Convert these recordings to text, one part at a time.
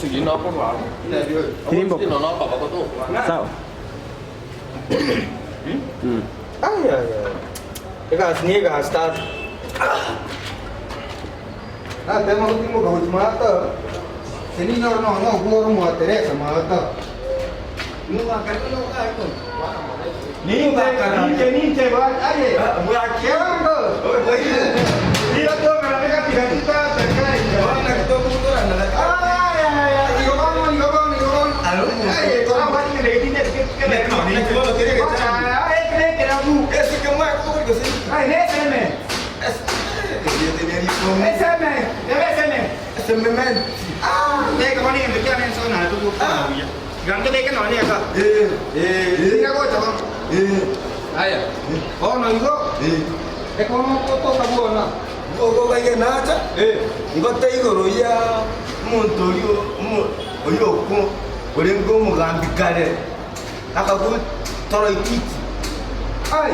Tirimboka. Sawa. Ai, ai, ai. Egasi ne egasi tata. Natema gotimoka gochia maata, ase ninyore nonya obworo mwa Teresa maata. Ninche, ninche, ninche, ba- aye, keongo. Nigo tomerane gati gati tata, kai. Ai, ai, ai, igo bono, igo bono, igo bono. Aye, kora bwatire negetinde Bono igo ekomokotoka bwona Nacha ngote igoro ya omonto oyio orenge omogambi kare. Akagwa toroititi. Ai,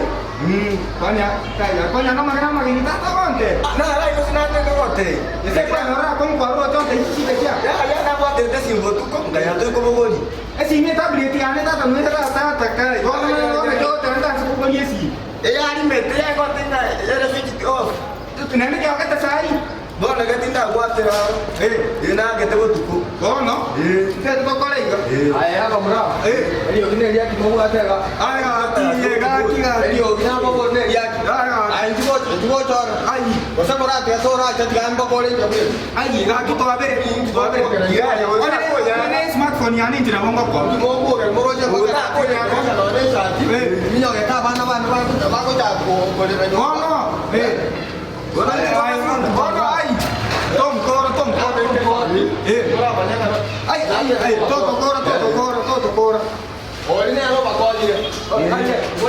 konya, kaya, konya namagena amageni tata gonte. Nara igo sinatete gotebia. Ese kwanyorora konkwarora tonte chichite chia. Yaya nabwatete esimba otuko, nkaya toikobogori. Esimi etablet yane tata nwete tata kai. Bono bono chote ntanse koboria esimi. Eyarimete yagote ng'a ere switched off. Naende kiagete sai. Bono iga tindabwatera aro, eh, nagete botuko. Bono, Eh. intwe togokora iga. Eh. Aye abamura, Eh. eriogi neriaki mobwate iga. Aye gaki, eh, gaki, gaki. Eriogi nabobori neriaki. Aye gaki. Aye inchigocha, inchigochora. Ai. Gose moratiga toracha tiga mbakore inche bweka. Ai, gaki twabere, twabere. One smartphone yane inche nabo ngokora. Mokogera moroche Otakonya. konya nonye esati. Eh. Minyogete abana bane bagocha bagocha korera nyomba. Bono, eh. Bono, ai. Tonkora, tonkora, tonkora. Eh. Ai, ai, ai, totokora, totokora, totokora. Ori nere obakonyire.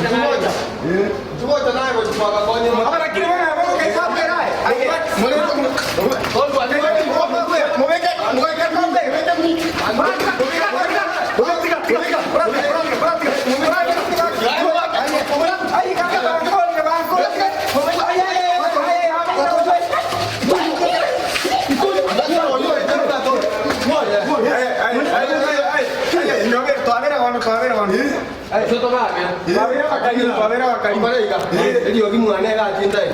Nchigocha. Nchigocha naye gochi kwabakonyire. Abarakini bana bono kaifabera. Ai, Eriogi mwane egati ndaye.